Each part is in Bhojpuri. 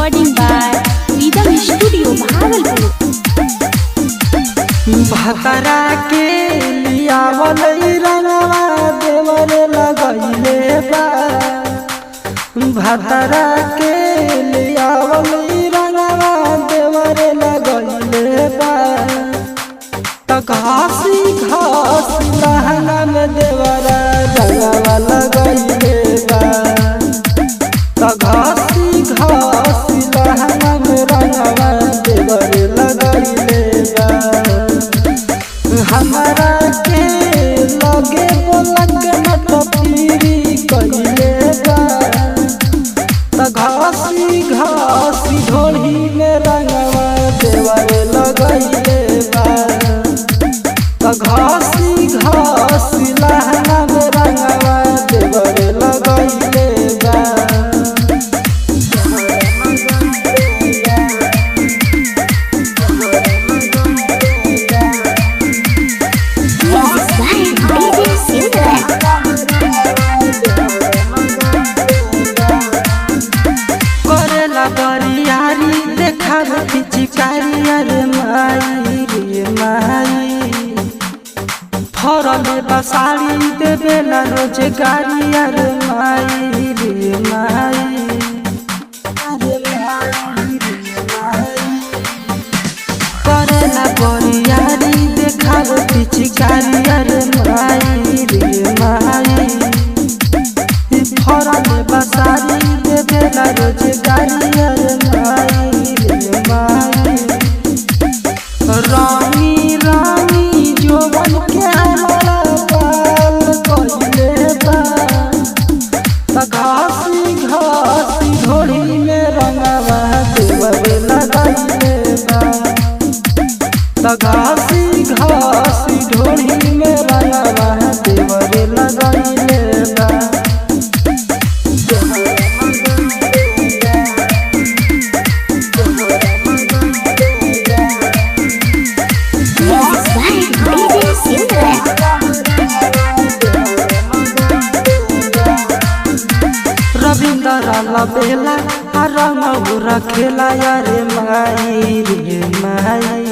Recording by Rhythm Studio Bhagalpur. भतरा के लियावल रंगवा देवर लगैले बा। भतरा के लियावल रंगवा देवर लगैले बा। त घासी घास लहंगा में देवरा रंगवा लगैले बा। त घासी घास लहंगा में रंगवा देवर लगैले बा। हमरा के लगे बोलक नट पीरी कइले बा। त घासी घासी ढोली में रंगवा देवर लगैले बा। त घासी घासी लहंगा में रंगवा देवर लगैले बा। Music by DJ Silver. करेला बरियारी देखावे पिचकारी, अरे माई रे माई। फरल बसारी देवेला रोजगारी, अरे माई रे माई। अरे माई रे माई। करेला बरियारी देखावे पिचकारी, अरे माई रे माई। फरल बसारी देवेला रोजगारी, अरे माई रे माई। रानी रानी जोवन के हमारा बाल कइले बा। त घासी घासी ढोली में रंगवा देवर लगैले बा। त घासी घासी ढोली में रंगवा देवर लगैले बा। Music by DJ Silver. Ravindra लबेला रंग रखेला, अरे माई रे माई।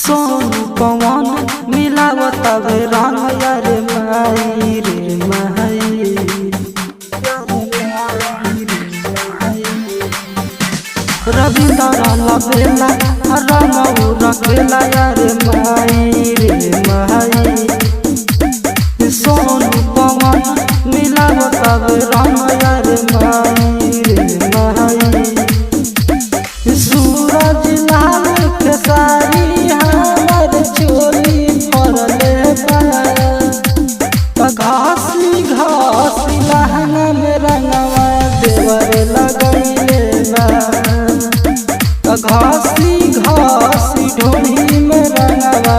सोनू पवन मिलावत तबे रंग, अरे माई रे माई। रविंद्र लबेला रंग रखेला, अरे माई रे माई। सोनू पवन मिलावत तबे रंग, अरे माई रे माई। सूरज लाल के साड़ी हमर चोली फरले बा। त घासी घासी लहंगा में रंगवा देवर लगैले बा। त घासी घासी ढोली में रंगवा